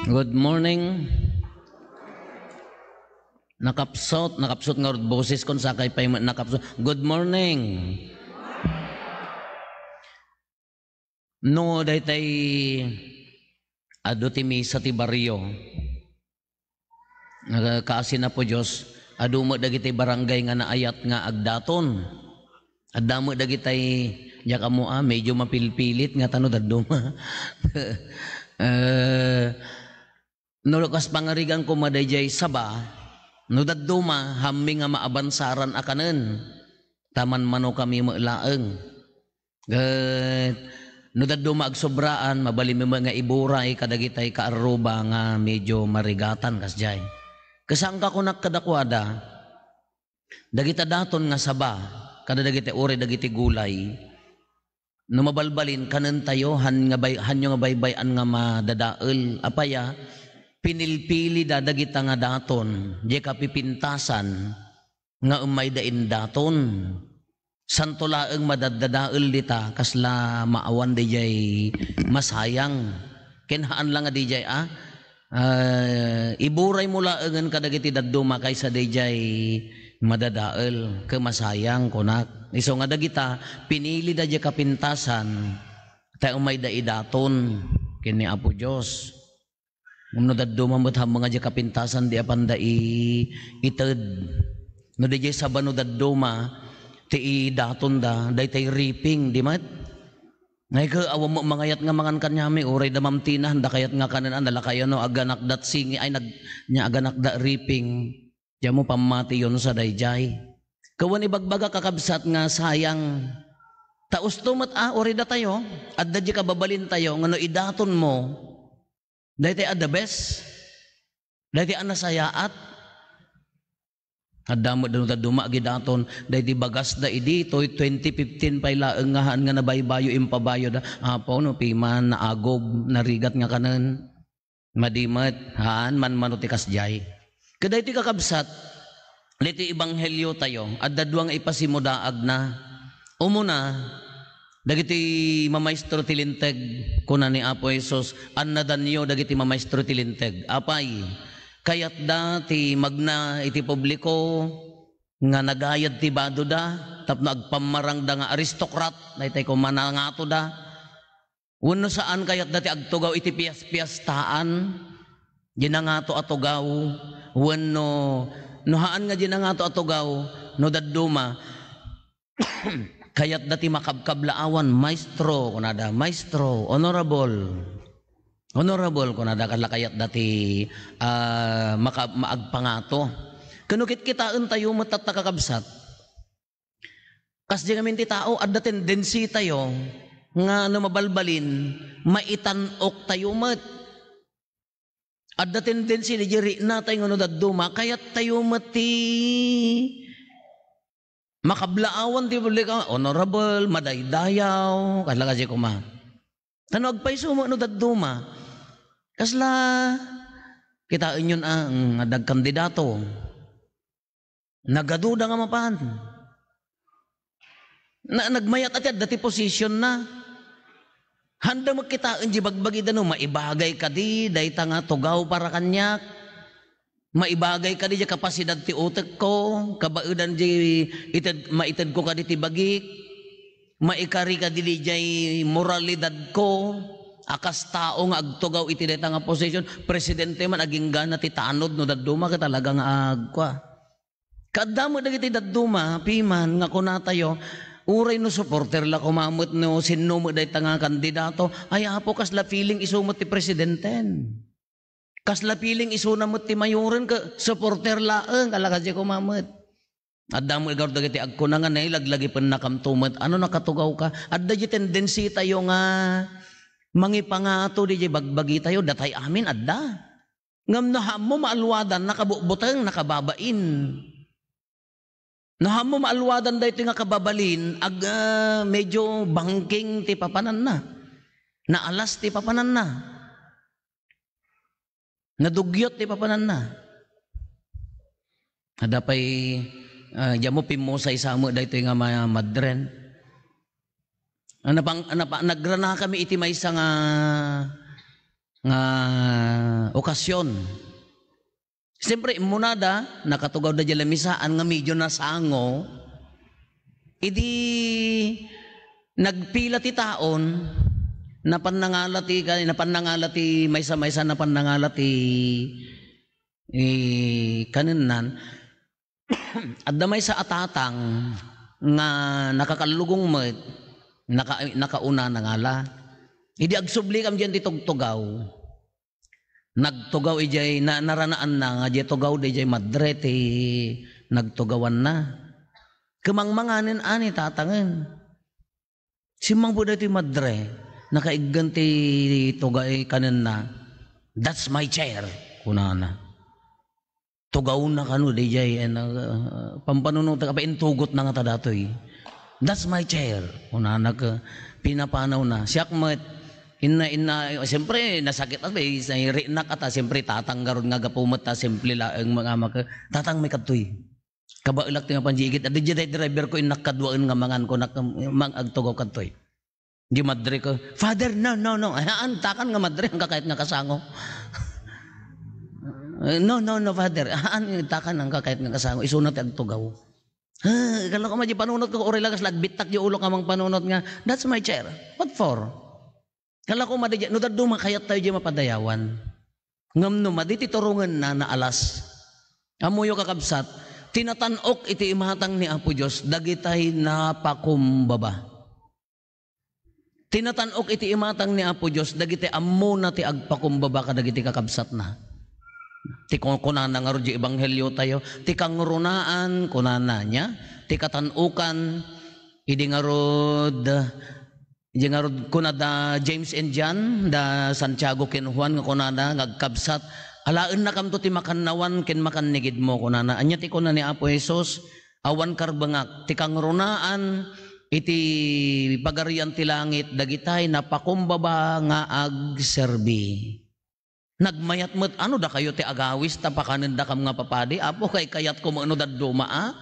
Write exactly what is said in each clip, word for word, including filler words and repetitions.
Good morning. Nakapsot, nakapsot nga rud boses kon sakay pay met nakapsot. Good morning. No, daytay adu ti misa ti barrio. Nga kaasi na po Dios, adu met dagiti barangay nga naayat nga agdaton. Adda met dagitay, diak ammo, ah, medyo mapilpilit nga tano dadduma. Eh, no kas pangarigan ko madayjay saba, no dadduma, hammi nga maabansaran a kanen. Ta manmano kami met laeng. Ket no dadduma agsobraan, mabalin mi met nga iburay kadagitay kaarruba nga medyo marigatan kasdiay. Ket saan ka kunak kadakuada, dagita daton nga saba, kada dagiti uray dagiti gulay, no mabalbalin, kanentayo, han nga bay-, hanyo nga baybay-an nga madadael. Apay a? Pinilpilida dagita nga daton, diay kapipintasan nga ummayda indaton. Santo laeng madaddadael dita, kasla maawan dayjay masayang. Ken haan la nga dayjay, ah, ah, iburay mo laengen kadagiti dadduma kaysa dayjay madadael, ken masayang, kunak. Isu nga dagita, pinilida diay kapintasan, ta ummayda idaton ken ni Apo Dios. Ngem no dadduma met hammo nga diay kapintasan, di apanda i-, ited. No dayjay saba no dadduma, ti idatonda, daytay reaping, di met? Ngay ka, awan mo mangayat nga mangan kaniami, uray da Ma'am Tina, handa kayat nga kanen, ah, nalakayan no, aganakdat singi, ay, nag-, nya aganakda reaping. Diammo pammatiyonsa dayjay. Kawan ibagbaga, kakabsat, nga sayang. Ta usto met, ah, uray datayo, adda diay kababalintayo, nga no idaton mo, daytay a the best, daytay a nasayaat. Adda met no dadduma agidaton, daydi bagasda idi, toy twenty fifteen pay laeng nga haan nga nabaybayo, impabayoda. Apo, no piman, naagob, narigat nga kanen. Madi met, haan manmano ti kasdiay. Kadaytoy kakabsat, daytoy ebangheliotayo, adda dua nga ipasimudaagna. Umuna, dagiti mamaestro ti Linteg, kuna ni Apo Jesus, "Annadanyo dagiti mamaestro ti Linteg." Apay, kayatda ti magna iti publiko nga nagayad ti badoda tapno agpammarangda nga aristokrat, daytay koma nangatoda. Wenno saan, kayatda ti agtugaw iti pias-piastaan, diay nangato a tugaw, wenno, no haan nga diay nangato a tugaw, no dadduma, kayatda ti makabkablaawan, "Maestro," kunada, "Maestro, honorable." "Honorable," kunada, kasla kayatda ti, ah, maka-, maagpangato. Ken no kitkitaentayo met tatta, kakabsat, kasdiay ngamin ti tao, adda tendensitayo nga no mabalbalin, maitan-oktayo met. Adda tendensi diay riknatayo nga no dadduma, kayattayo met ti makablaawan ti publiko, honorable, madaydayaw, kasla kasdiay koma. Ta no agpayso met no dadduma, kasla, kitaenyon a, mm, adda agkandidato. Nagaduda nga mapan. Na, nagmayat a ti adda ti posisionna. Handa met kitaen diay bagbagida no maibagay kadi dayta nga tugaw para kaniak. Maibagay kadi diay kapasidad ti utekko, kabaedan diay ited, maitedko kadi ti bagik. Maikari kadi diay moralidadko a kas tao nga agtugaw iti dayta nga posisyon. Presidente man, aginggana ti tanod no dadduma ket talaga nga agkua. Kaadda met dagiti dadduma, piman, nga kunatayo, uray no suporter la koma met no sinno met dayta nga kandidato, ay, Apo, kasla feeling isu met ti presidenten. Kasla feeling isuna met ti mayoren, ket suporter laeng, kasla kasdiay koma met. Adda met ngarud dagiti agkuna nga, "Nailaglagipennakamto met, ano, nakatugawka?" Adda diay tendensitayo nga mangipangato diay bagbagitayo, datay amin adda. Ngem no haanmo maaluadan, nakabutbuteng, nakababain. No haanmo maaluadan daytoy nga kababalin, ag-, ah, medyo bangking ti papananna. Naalas ti papananna. Nadugyot ti papananna. Adda pay, ah, diammo pimmusay sa met daytoy nga ma-, madren. Napang-, napa-, nagranakami iti maysa nga, nga okasyon. Siyempre, immunada, nakatugawda diay lamisaan nga medyo nasango. Idi nagpila ti taon, napan nangala ti, napan nangala ti maysa-maysa, napan nangala ti, eh, kanennan. Adda maysa a tatang nga nakakallugong met, naka-, nakauna nangala. Idi agsubli kam diyan ti tugtugaw, nagtugaw idiay, na-, naranaanna nga diay tugaw, diay madre ti nagtugawanna. Kumangmanganen ani tatangen. Simmangpet daytoy madre, nakaiggan ti tugaw kanenna. "That's my chair," kunana. Tugawna kano daydiay, eh, na, ah, pampanunotek, apay intugotna ngata daytoy. "That's my chair," kunana ket pinapanawna. Siak met, inna, inna, siyempre, nasakit, apay, rinak ata, siyempre, tatang ngarud nga gapu met ta simple laeng nga amak, "Tatang, may kadtoy." Kabaelak ti mapan diay igid. Adda diay driver ko, innak kaduaen nga mangan, kunak, "Mang, agtugaw kadtoy." Diay madre ko, "Father, no, no, no." "Haan, takan nga madre, haan ka kayat nga kasango." "No, no, no, Father. Haan, takan, haan ka kayat nga kasango. Isuna ti agtugaw." Ah, kala ko, madi panunot ko, uray lagas, lagbittak diay ulo ka mang panunot nga, "That's my chair." "What for?" Kala ko, madi, no dadduma, kayat tayo diay mapadayawan. Ngem no madi ti turongenna, naalas. Ammoyo, kakabsat, tinatan-ok iti imatang ni Apo Dios dagitay napakumbaba. Tinatan-ok iti imatang ni Apo Dios dagiti ammona ti agpakumbaba kadagiti kakabsatna. Ti kun-, kunana ngarud diay ebanghelio tayo, ti kangrunaan, kunana niya, ti katan-okan, idi ngarud, idi ngarud kuna da James and John, da Santiago ken Juan nga kunada nga agkabsat, "Alaennakamto ti makannawan ken makannigidmo," kunana. Ania ti kuna ni Apo Jesus? "Awan karbengak, ti kangrunaan iti Pagarian ti Langit, dagitay napakumbaba nga agserbi." Nagmayat met, ano, dakayo ti agawis ta pakanendakam nga papadi, Apo, kay kayatko met no dadduma, a?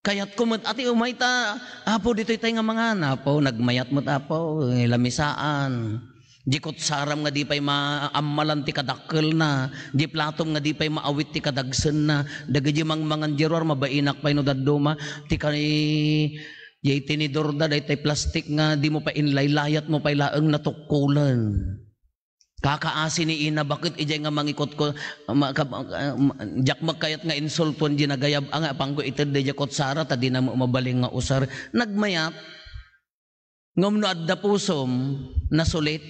Kayatko met, ati, umay ta, Apo, ditoy tay nga mangan, Apo, nagmayat met, Apo, eh, lamisaan. Di kutsaram nga di pay maammalan ti kadakkelna, di platom nga di pay maawit ti kadagsenna, dagiti mangmangan di ruar, mabainak pay no dadduma, ti kay, diay tinidor da, daytay plastik nga di mo pay inlaylayat mo pay laeng natukkolen. Kakaasi ni ina baket idiay nga mangikotko, ma-, ka-, ma-, diak magkayat nga insulton diay nagayab-a nga apangko ited diay kutsara ta dina mabalin nga usar. Nagmayat. Ngem no adda pusom, nasulit.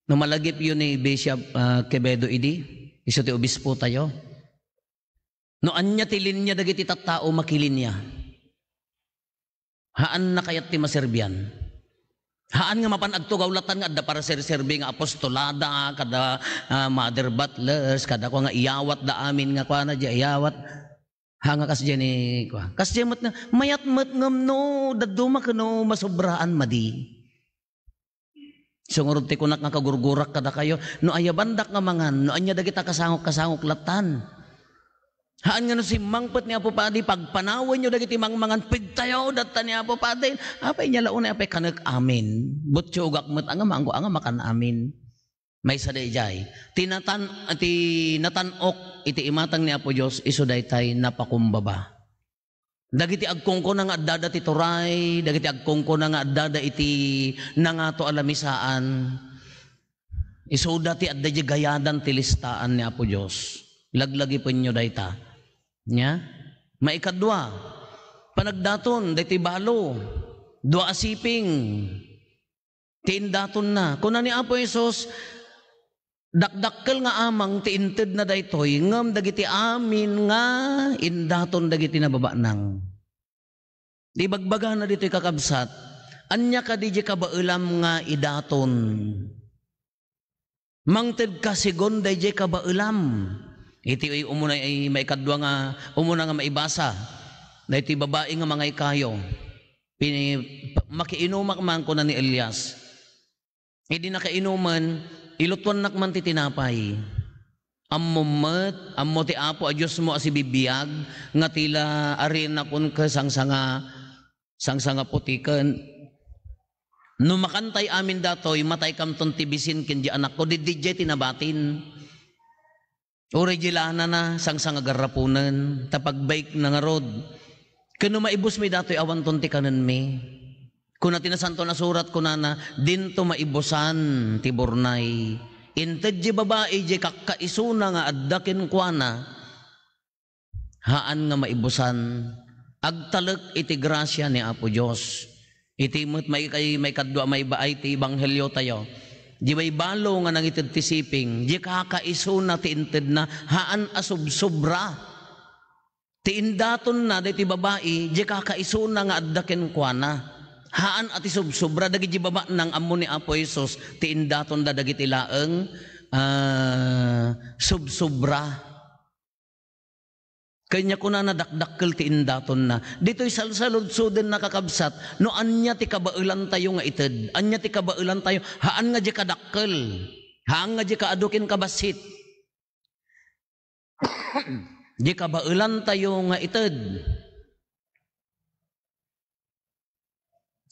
No malagipyo ni Bishop, ah, Quevedo idi, isu ti obispo tayo. No ania ti linia dagiti tattao, makilinia. Haanna kayat ti maserbian. Haan nga mapan agtugaw latan nga adda para serserbi nga apostolada, kada, ah, Mother Butlers, kada kua nga iyawatda amin nga kuana, diay iyawat. Ha nga kasdiay ni kua. Kasdiay met nga, mayat met ngem no, dadduma ken no, masobraan madi. Isu ngarud ti kunak nga kagurgurak kadakayo, no ayabandak nga mangan, no ania dagita kasangok-kasangok latan. Haan nga no simmangpet ni Apo Padi, pagpanawenyo dagiti mangmangan, pigtayo, datta ni Apo Padi. Apay nia la unay, apay kanek amin. Buttiogak met, anga maanggo, anga makan amin. Maysa daydiay. Ti natan-, ti natan-ok iti imatang ni Apo Dios, isu daytay napakumbaba. Dagiti agkungkuna nga addada ti turay, dagiti agkungkuna nga addada iti nangato a lamisaan, isuda ti adda diay gayadan ti listaan ni Apo Dios. Laglagipenyo dayta. Nia? Maikadua, panagdaton daytoy balo, dua a siping. Ti indatonna. Kuna ni Apo Jesus, "Dakdakkel nga amang ti intedna daytoy, ngem dagiti amin nga indaton dagiti nababanag." Ti ibagbagana ditoy, kakabsat, ania kadi diay kabaelam nga idaton? Mangted ka segun daydiay kabaelam. Iti umuna, ay maikadua nga, umuna nga maibasa, daytoy babai nga mangaykayo. Pini-, "Makiinumak man," kuna ni Elias. Idi nakainumen, ilutuannak man ti tinapay. Ammom met, ammo ti Apo a Diosmo a sibibiag, nga ti la arinakon ket sangsanga, sangsanga putiken. No makantay amin datoy, mataykamton ti bisin ken di anakko, diddidiay ti nabatin. Uray di lanana, sangsangagarrapunen, ta pagbaikna ngarud. Ken no maibusmi datoy, awanton ti kanenmi. Kuna ti Nasantoan a Surat, kunana, dinto maibusan ti burnay. Inted di babai, di kakkaisuna nga adda kenkuana, haan nga maibusan. Agtalek iti grasia ni Apo Dios. Iti met maikay-, maikadua a maibaay ti ebanghelio tayo. Di maibalo nga nangited ti siping, di kakaisuna ti intedna, haan a subsobra. Ti indatonna daytoy babai, di kakaisuna nga adda kenkuana. Haan a ti subsobra dagiti babana nga ammo ni Apo Jesus, ti indatonda dagiti laeng, ah, subsobra. Kanya kunana, dakdakkel ti indatonna. Ditoy salsaludsodenna, kakabsat, no ania ti kabaelantayo nga ited, ania ti kabaelantayo, haan nga di kadakkel, haan nga di kaadu ken kabassit. Di kabaelantayo nga ited.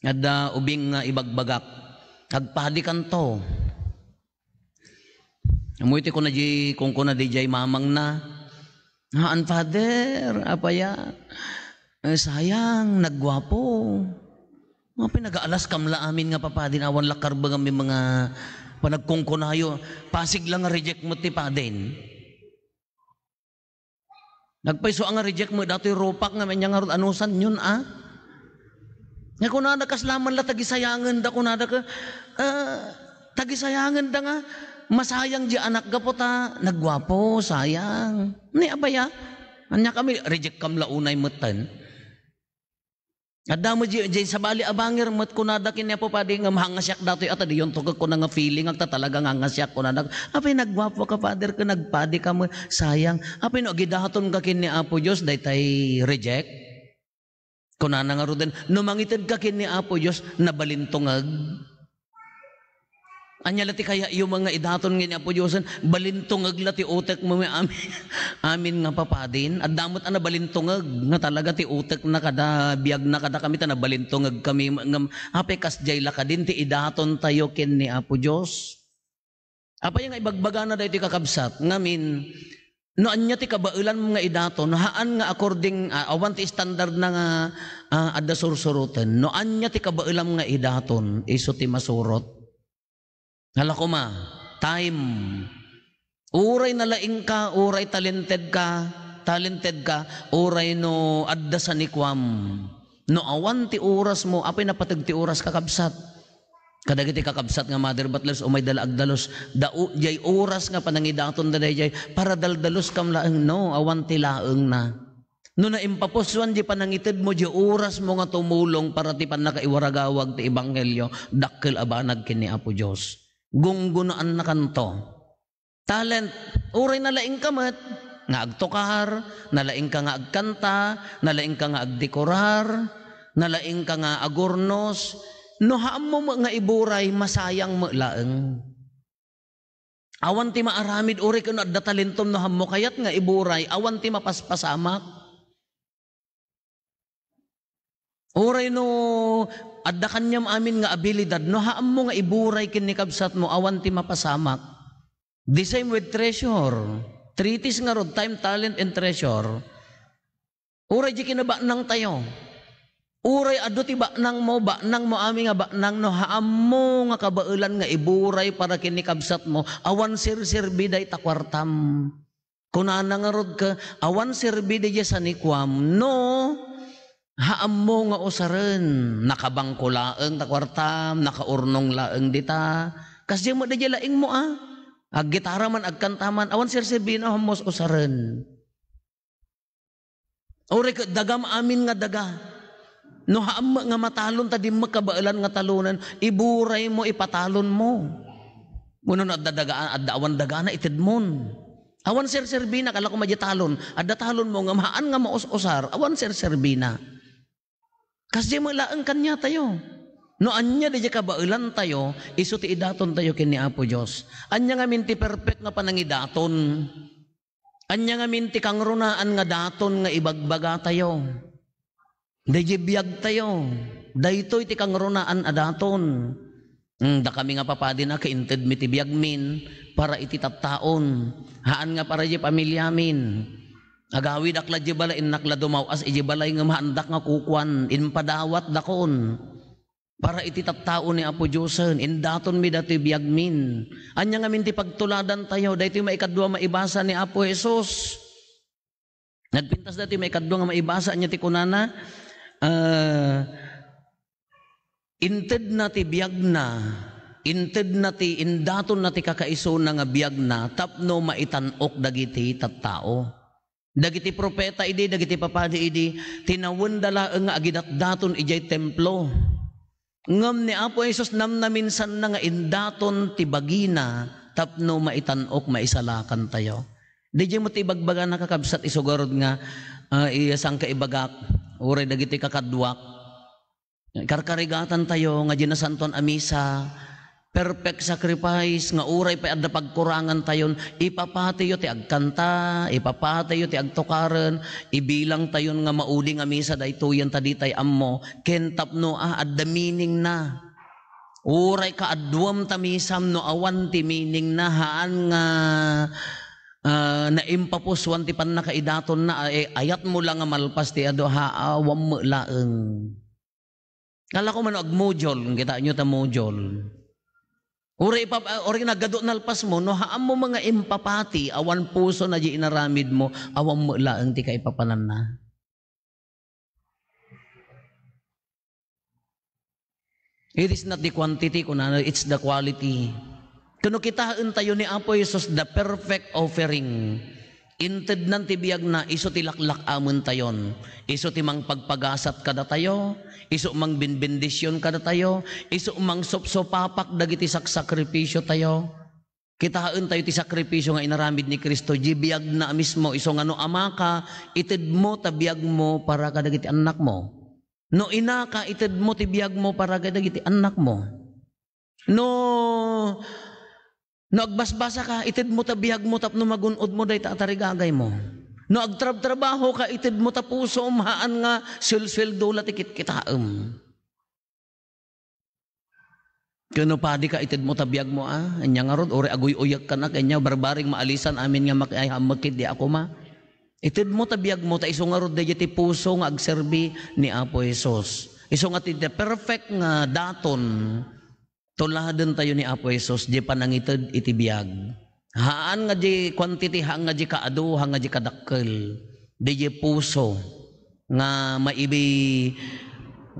Adda ubing nga ibagbagak, "Agpadikanto." Ammoyo ti kuna di, kunkuna diay mamangna, "Haan, Father, apaya? Eh, sayang, nagguapo." Apay, nagaalaskam la amin nga papadin, awan la karbengam nga panagkunkunayo. Pasig la nga reject met ti padin. Nagpayso a nga reject met datoy rupak nga ania ngarud, anusanyon a? Nga kunada, kasla man la tagisayangenda, kunada ka, ah, tagisayangenda nga masayang di anak gapu ta nagguapo, sayang. Ni apay a? Ania kami, reject kam la unay metten. Adda met di, di sabali a bangir met kunada ken ni Apo Padi nga, "Mangngasiak datoy, ata diyon to," kuna nga feeling, agta talaga nga ngasiak, kunada. Apay, nagguapo ka, Father, ken nagpadi ka met, sayang. Apay, no agidaton ka ken ni Apo Dios, daytay reject? Kunana ngaruden, no mangited ka ken ni Apo Dios, nabalintungeg. Ania la ti kayatyo nga idaton nga ni Apo Diosen, balintungeg la ti utekmo, amin, amin nga papadin. Adda met a nabalintungeg nga talaga ti utekna kada biagna kadakami ta nabalintungeg kami ngem apay kasdiay la kadin ti idatontayo ken ni Apo Dios. Apay nga ibagbagana daytoy, kakabsat, ngamin, no ania ti kabaelanmo nga idaton, haan nga according, ah, awan ti standardna nga, ah, adda sursuroten. No ania ti kabaelam nga idaton, isu ti masurot. Hala koma, time. Uray nalaingka, uray talented ka, talented ka, uray no adda sanikuam. No awan ti orasmo, apay napateg ti oras, kakabsat? Kadagiti kakabsat nga mother butlers, umayda la agdalus. Dao, diay oras nga panangidatonda daydiay, para daldaluskam laeng, no, awan ti laengna. No naimpapusuan diay panangitedmo, diay orasmo nga tumulong para ti pannakaiwaragawag ti ebanghelio, dakkel a banag ken ni Apo Dios. Gunggunaannakanto. Talent, uray nalaingka met nga agtukar, nalaingka nga agkanta, nalaingka nga agdekorar, nalaingka nga agurnos, no haammo met nga iburay, masayang met laeng. Awan ti maaramid, uray ken no adda talentom, no haammo kayat nga iburay, awan ti mapaspasamak. Uray no adda kaniam amin nga abilidad, no haammo nga iburay ken ni kabsatmo, awan ti mapasamak. The same with treasure. Three T's ngarud, time, talent, and treasure. Uray di kinabaknangtayo. Uray adu ti baknangmo, baknangmo amin nga baknang, no haammo nga kabaelan nga iburay para ken ni kabsatmo, awan serserbi dayta kuartam. Kunana ngarud ket, awan serbi daydiay sanikuam no haammo nga usaren. Nakabangko laeng ta kuartam, nakaurnong laeng dita. Kasdiay met daydiay laingmo a. Aggitara man, agkanta man, awan serserbina no haammo usaren. Uray ket dagam amin nga daga. No haammo nga matalon ta dimmek kabaelan nga talonen, iburaymo, ipatalonmo. Wenno no adda daga, adda awan dagana, itedmon. Awan serserbina, kala ko madi talon. Adda talonmo ngem haan nga maus-usar, awan serserbina. Kasdiay met laeng kaniatayo. No ania daydiay kabaelantayo, isu ti idatontayo ken ni Apo Dios. Ania ngamin ti perfect nga panangidaton? Ania ngamin ti kangrunaan nga daton nga ibagbagatayo? Daydiay biagtayo. Daytoy ti kangrunaan a daton. Hmm, dakami nga papadina, kaintedmi ti biagmin para iti tattaon. Haan nga para iti pamiliamin. Agawidak la iti balay, innak la dumaw-as iti balay ngem haandak nga kukuan, impadawatdakon. Para iti tattao ni Apo Diosen, indatonmi datoy biagmin. Ania ngamin ti pagtuladantayo? Daytoy maikadua maibasa ni Apo Jesus. Nagpintas datoy maikadua nga maibasa, ania ti kunana? Ah, intedna ti biagna, intedna ti, indatonna ti kakaisuna nga biagna tapno maitan-ok dagiti tattao. Dagiti profeta idi, dagiti papadi idi, tinawenda laeng nga agidatdaton idiay templo. Ngem ni Apo Jesus namnaminsanna nga indaton ti bagina tapno maitan-ok maisalakantayo. Diay met ti ibagbagana, kakabsat, isu ngarud nga, ah, iya sangka ibagak, uray dagiti kakaduak. Karkarigatantayo nga diay nasantoan a misa, perfect sacrifice nga uray pay adda pagkurangantayon, ipapatiyo ti agkanta, ipapatiyo ti agtukaren, ibilangtayon nga maudi nga misa daytoyen ta ditay ammo, ken tapno a adda meaning na. Uray kaaduam ta misam no awan ti meaning na, haan nga, ah, naimpapusuan ti pannakaidatonna, ay, ayatmo la nga malpas ti adu, ha, awan met laeng. Kala ko man agmojol, kitaenyo ta mojol. Uray ipap-, ah, uray nagadu nalpasmo, no haanmo nga impapati, awan puso na di inaramidmo, awan met laeng ti kaipapananna. It is not the quantity, kunana, it's the quality. Kuno kitaentayo ni Apo Jesus, the perfect offering. Intednan ti biagna, isu ti laklak-amentayon. Isu ti mangpagpagasat kadatayo, isu mangbinbendision kadatayo, isu mangsupsupapak dagiti saksakripisiotayo. Kitaentayo ti sakripisio nga inaramid ni Cristo, di biagna a mismo, isu nga no amaka, itedmo ta biagmo para kadagiti annakmo. No inaka, itedmo ti biagmo para kadagiti annakmo. No, no agbasbasaka, itedmo ta biagmo tapno magun-odmo dayta a tarigagaymo. No agtrabtrabahoka, itedmo ta pusom, haan nga suelsueldo la ti kitkitaem. Ken no padika, itedmo ta biagmo, a? Ania ngarud, uray aguy-uyekkan a, ken nia barbareng maalisan amin nga makiayhammekid di a koma. Itedmo ta biagmo, ta isu ngarud daydiay ti puso nga agserbi ni Apo Jesus. Isu nga ti, the perfect nga daton, tuladentayo ni Apo Jesus, di panangited iti biag. Haan nga di quantity, haan nga di kaadu, haan nga di kadakkel. Di, di puso nga maibi-,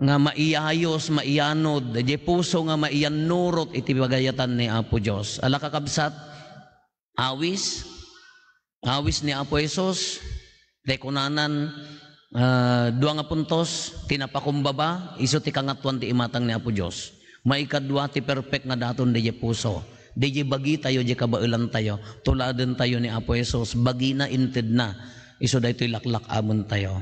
nga maiyayos, maiyanod. Di puso nga maiyannurot iti pagayatan ni Apo Dios. Ala, kakabsat, awis, awis ni Apo Jesus, ti kunanan, ah, dua nga puntos, ti napakumbaba, isu ti kangatoan ti imatang ni Apo Dios. Maikadua, ti perfect nga daton, daydiay puso. Daydiay bagitayo, daydiay kabaelantayo. Tuladentayo ni Apo Jesus, bagina, intedna. Isu daytoy laklak-amentayo.